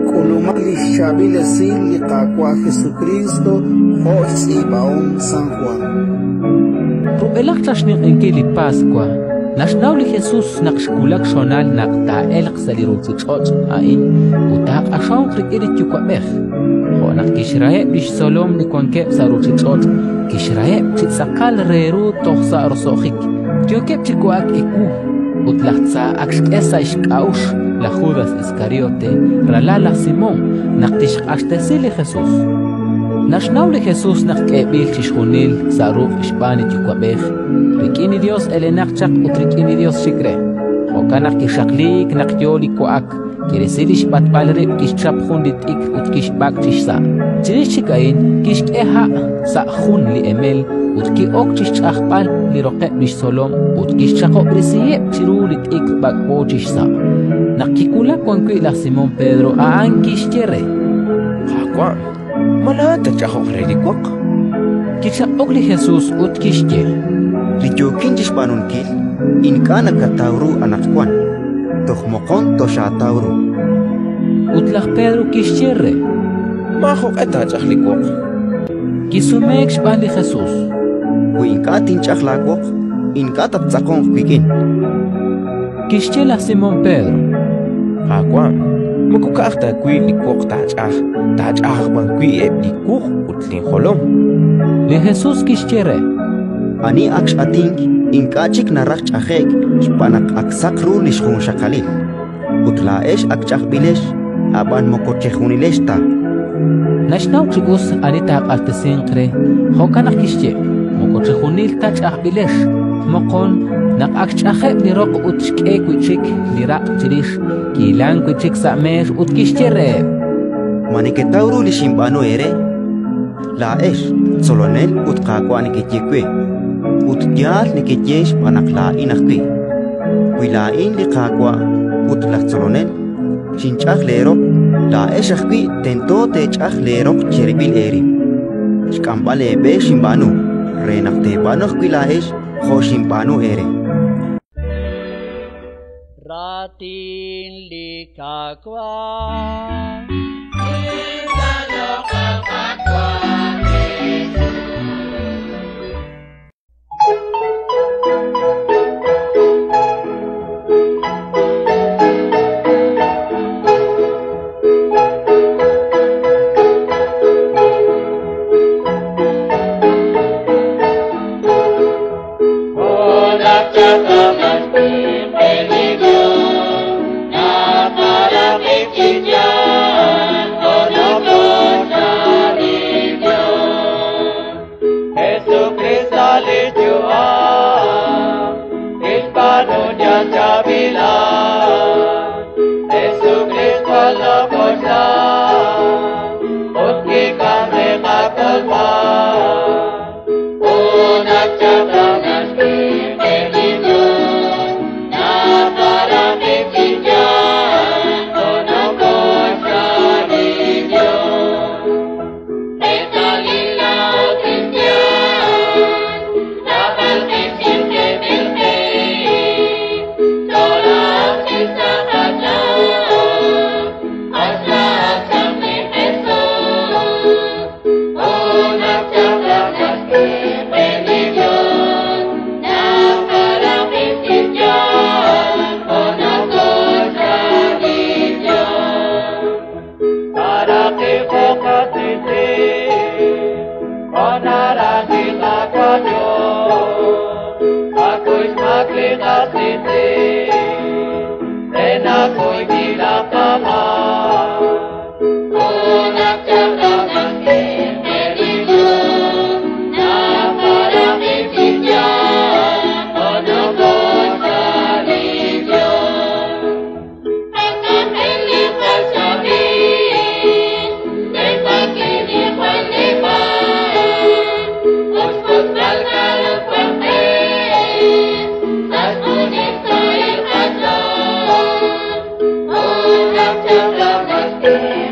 K'ulumaq li xchaab'il esil li Qaawa' Jesukriist jo' xtz'iib'ahom San Jwan. Rub'elaj chaq xninq'ehinkil li Paswa, naxnaw li Jesus naq xwulak xhonal naq taa'elq sa' li ruuchich'och' a'in ut taaq'axonq rik'in li Yuwa'b'ej. Jo' naq kixraheb' li xtzolom li wankeb' sa' ruuchich'och', kixraheb' chi tz'aqal re ru toj sa' roso'jik. Yookeb' chi wa'ak ewu, ut laj tza ak xk'e sa' xk'a'uxl laj Judas Iskariote, ralal laj Simón, naq tixq'axtesi li Jesus. Naxnaw li Jesus naq k'eeb'il chixjunil sa' ruq' xb'aan li Yuwa'b'ej, rik'in li Yos elenaq chaq ut rik'in li Yos xik re. Jo'kan naq kixaqliik naq yo li wa'ak, kirisi li xb'atb'al rib', kixchap jun li t'ikr ut kixb'ak' chi xsa'. Chirix chik a'in kixk'e ha' sa' jun li emel ut ki'ok chi xch'ajb'al li roqeb' li xtzolom ut kixchaqob'resiheb' chiru li t'ikr b'ak'b'o chi xsa'. Naq kiwulak wan wi' laj Simón Pedro, a'an kixye re: Qaawa', ma laa'at tatch'ajoq re li woq? Kichaq'ok li Jesus ut kixye: Li yookin chi xb'aanunkil ink'a' nakataw ru anaqwan, toj moqon toxaataw ru. Ut laj Pedro kixye re: Maajoq'e taach'aj li woq. Kisumeek xb'aan li Jesus: Wi ink'a' tinch'aj laawoq, ink'a' tattz'aqonq wik'in. Kixye laj Simón Pedro: Qaawa', moko ka'aj ta wi' li woq taach'aj, taach'aj b'an wi' eb' li wuq' ut linjolom. Li Jesus kixye re: Ani ak x'atink ink'a' chik naraj ch'aje'k xb'aan naq ak saq ru li xjunxaqalil. Ut laa'ex ak ch'ajb'ilex, ab'an moko chejunilex ta. Naxnaw chi us ani taaq'axtesinq re, jo'kan naq kixye: Moko chejunil ta ch'ajb'ilex. Moqon, naq ak xch'ajeb' li roq ut xk'e wi' chik li raq' chirix, kihilank wi' chik sa' meex ut kixye reheb': Ma neketaw ru li xinb'aanu eere? Laa'ex Tzolonel ut Qaawa' nekeye we, ut yaal nekeye xb'aan naq laa'in ajwi'. Wi laa'in li Qaawa' ut laj Tzolonel xinch'aj leeroq, laa'ex ajwi' tento teech'aj leeroq cherib'il eerib'. Xk'amb'al eeb'e xinb'aanu, re naq teeb'aanu ajwi' laa'ex jo' xinb'aanu eere. Raatin li Qaawa'. Thank you.